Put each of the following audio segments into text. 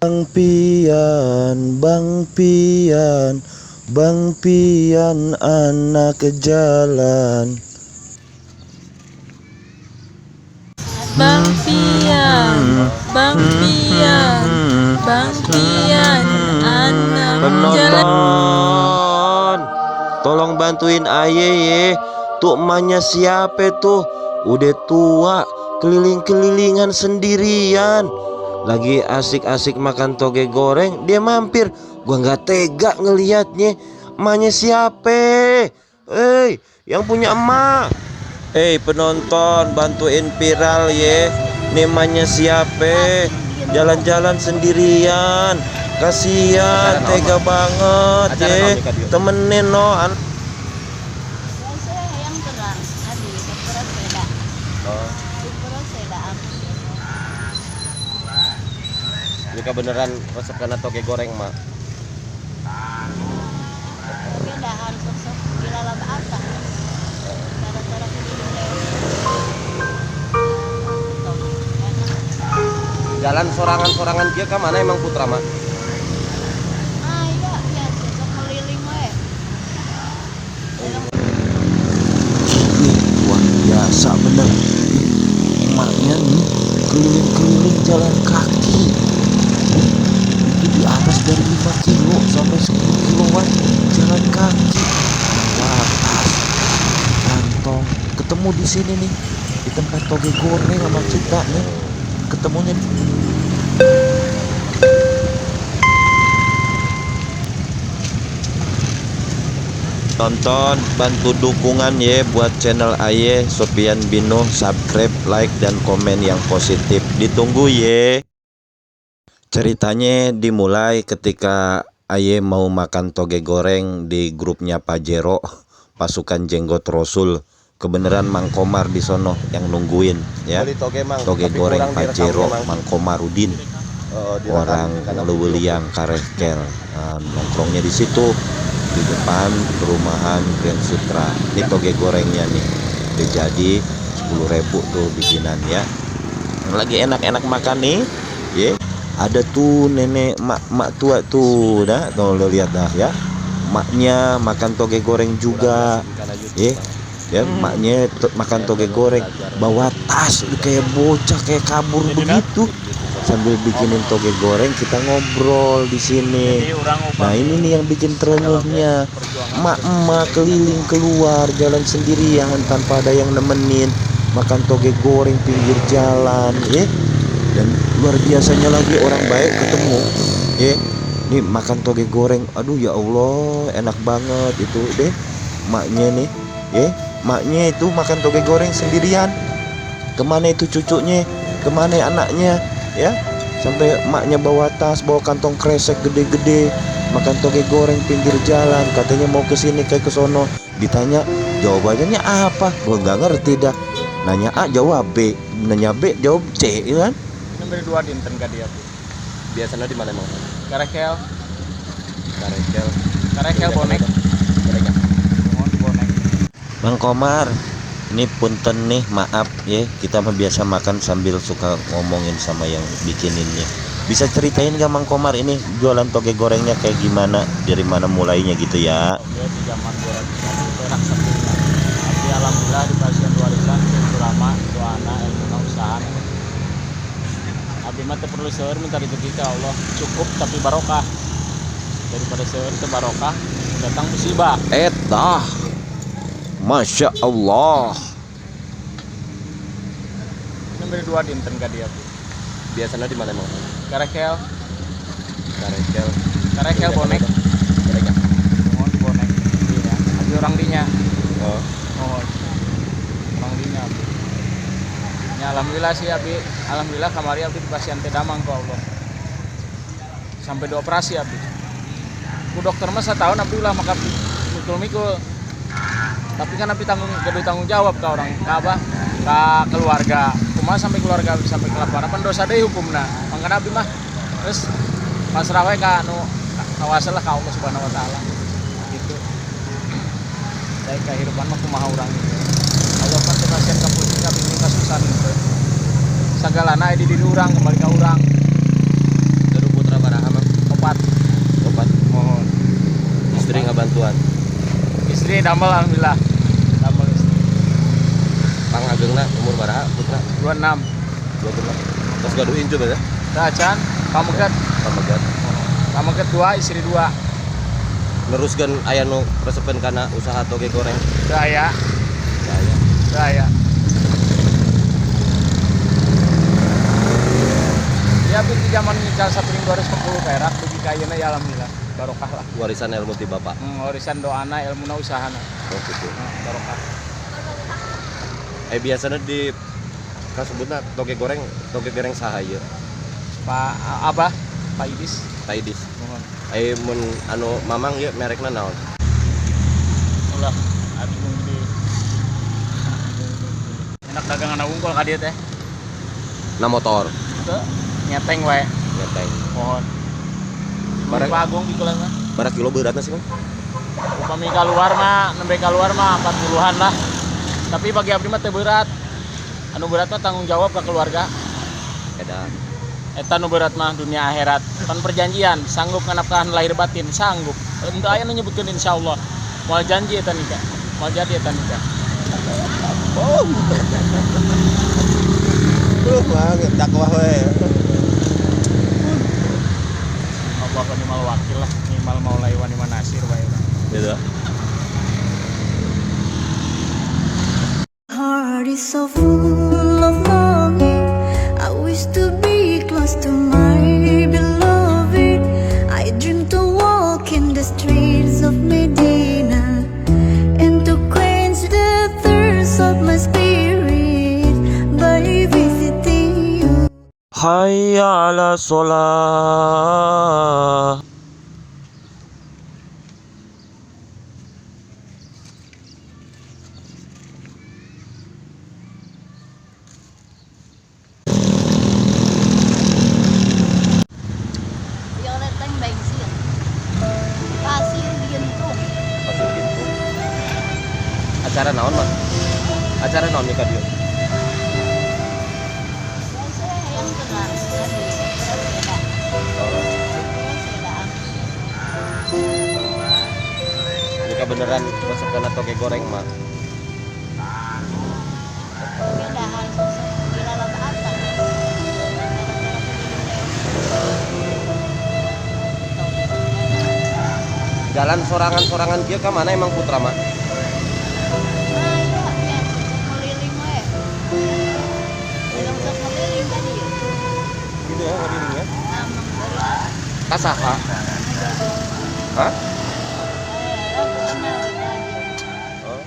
Bang Pian, Bang Pian, Bang Pian anak jalan. Bang Pian, Bang Pian, Bang Pian anak jalan. Penonton, tolong bantuin aye ye. Tuh emaknya siapa tuh? Udah tua, keliling-kelilingan sendirian. Lagi asik-asik makan toge goreng, dia mampir. Gua nggak tega ngelihatnya. Emaknya siapa? Eh, yang punya emak. Eh, penonton, bantuin viral ye. Nih emaknya siapa? Jalan-jalan sendirian. Kasihan, tega banget ye. Temenin no. Saya yang terang, abi sepeda. Oh. Sepeda abi. Ini kebenaran resep karena toge goreng, Mak. Toge dahar sok-sok dilalap asa. Cara-cara keliling. Jalan sorangan-sorangan dia ke mana emang Putra, Mak? Ah iya, biasa sok keliling we. Ih, luar biasa bener. Ih, emaknya nih keliling-keliling jalan kaki. Ih, itu di atas dari 5 kilo sampai 10 kiloan jalan kaki. Bawa tas, kantong. Ketemu di sini nih, di tempat toge goreng sama kita nih. Ketemunya Tonton, bantu dukungan ye buat channel Aye Sopian Bino, subscribe, like, dan komen yang positif. Ditunggu ye. Ceritanya dimulai ketika Aye mau makan toge goreng di grupnya Pajero, pasukan jenggot Rasul. Kebenaran Mang Komar di sono yang nungguin ya. Beli toge, Mang. Toge Tapi goreng kurang direkamnya, Pajero, Mang. Mang Komarudin. Oh, direkam Orang karena Leuwiliang Karekel. Nah, nongkrongnya di situ di depan perumahan Grand Sutra. Ini toge gorengnya nih. Udah jadi 10.000 tuh bikinan ya. Lagi enak-enak makan nih, ye. Ada tuh nenek mak tua tuh, dah, tuh lo lihat dah ya. Maknya makan toge goreng juga, ye. Ya, maknya makan toge goreng, bawa tas kayak bocah kayak kabur begitu. Sambil bikinin toge goreng kita ngobrol di sini. Nah, ini nih yang bikin terenyuhnya. Mak-emak keliling keluar jalan sendirian tanpa ada yang nemenin, makan toge goreng pinggir jalan, ya. Dan luar biasanya lagi orang baik ketemu, ya. Nih makan toge goreng, aduh ya Allah, enak banget itu deh. Maknya nih, ya. Maknya itu makan toge goreng sendirian. Kemana itu cucunya? Kemana anaknya? Ya, sampai maknya bawa tas, bawa kantong kresek gede-gede, makan toge goreng pinggir jalan, katanya mau ke sini kayak ke sono. Ditanya jawabannya apa? Gua nggak ngerti dah. Nanya A jawab B, nanya B jawab C, ya kan? Ini beri 2 dinten ka dia, Bu. Biasanya di mana emang? Karekel. Karekel. Karekel bonek. Bonek. Mohon bonek. Bang Komar, ini punten nih, maaf ya, kita mah biasa makan sambil suka ngomongin sama yang bikininnya. Bisa ceritain nggak Mang Komar ini jualan toge gorengnya kayak gimana, dari mana mulainya gitu ya? Oke, di zaman 250 perak sebelumnya. Tapi alhamdulillah di pasien warisan itu lama, doana, ilmu usaha. Abi mah teu perlu seueur minta rezeki ke Allah, cukup tapi barokah. Daripada seueur teu barokah, datang musibah. Etah. Masya Allah. Ini beri 2 dinten ka dia, Bu. Biasanya di mana emang? Karekel. Karekel. Karekel bonek. Bonek. Mohon bonek. Iya. Abi orang dinya. Oh. Oh. Orang dinya, Abi. Ya alhamdulillah sih Abi. Alhamdulillah kamari Abi pasien teh damang ku Allah. Sampai dioperasi Abi. Ku dokter mah setahun Abi ulah maka mikul-mikul. Tapi kan Abi kudu tanggung jawab ke orang, ke apa? Ke keluarga. Kumaha sampai keluarga Abi sampai kelaparan, pan dosa deui hukumna. Mangkana Abi mah terus pasrah we ka anu kawasa lah ka Allah Subhanahu wa taala. Gitu. Dari kehidupan mah kumaha urang gitu. Allah kan teu kasihan ka pusing ka bingung ka susah gitu. Sagalana aya di diri urang kembali ka urang. Gaduh putra Istri damel alhamdulillah. Damel istri. Pangagengna umur baraha putra? 26. 26. Terus gaduh incu ya? Tah can pameget. Pameget. Pameget 2, istri 2. Neruskeun aya nu resepeun kana usaha toge goreng. Teu aya. Teu aya. Teu aya. Ya abdi di zaman ngical sapiring 250 perak dugi ka ayeuna ya alhamdulillah barokah lah. Warisan ilmu ti bapak. Warisan doana ilmuna usahana. Oh gitu. Barokah. Biasanya di kasebutna toge goreng saha ieu? Pak Abah, Pak Idis. Pak Idis. Mohon. Mun anu Mamang ieu merekna naon? Ulah, abdi mung di. Enak dagangan wungkul ka dieu teh. Na motor. Teu, ngeteng wae. Ngeteng. Mohon. Barang Pak Agung pikulan mah. Barang kilo beratna sih, Mang? Upami keluar mah, nembe keluar mah 40-an lah. Tapi bagi abdi mah teu berat. Anu berat mah tanggung jawab ke keluarga. Edan. Eta nu berat mah dunia akhirat. Pan perjanjian, sanggup nganapkahan lahir batin, sanggup. Henteu aya nu nyebutkeun insyaallah. Moal janji eta nikah. Moal jadi eta nikah. Oh. Duh, banget dakwah we. Allah wa ni'mal wakil lah, ni'mal maulai wa ni'man nasir wae. Gitu. Heart is so full of longing. I wish to be close to my beloved. I dream to walk in the streets of Medina and to quench the thirst of my spirit by visiting you. Hayya ala sholah. Yang bensin. Pasir Gintung. Pasir Gintung. Acara naon, Mas? Acara naon ya ka dieu? Saya yang kenal tadi sepeda. Sepeda. Jika beneran resep kana toge goreng mah. Sepedaan sosok gila laba atan. Jalan sorangan-sorangan kieu ka mana emang putra mah? Nah, iya, ya, sok ngeliling we. Yang sok ngeliling tadi ya. Gitu ya ngelilingnya. Amang dari atas. Ka saha? Hah? Aku kenal gitu aja. Oh.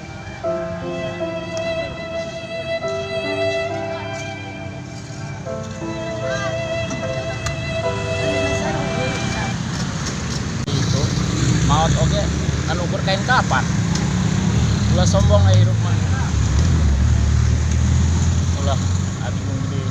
Itu maot oge kan ukur kain kapan. Ulah sombong aya hirup mah. Ulah abdi mung di.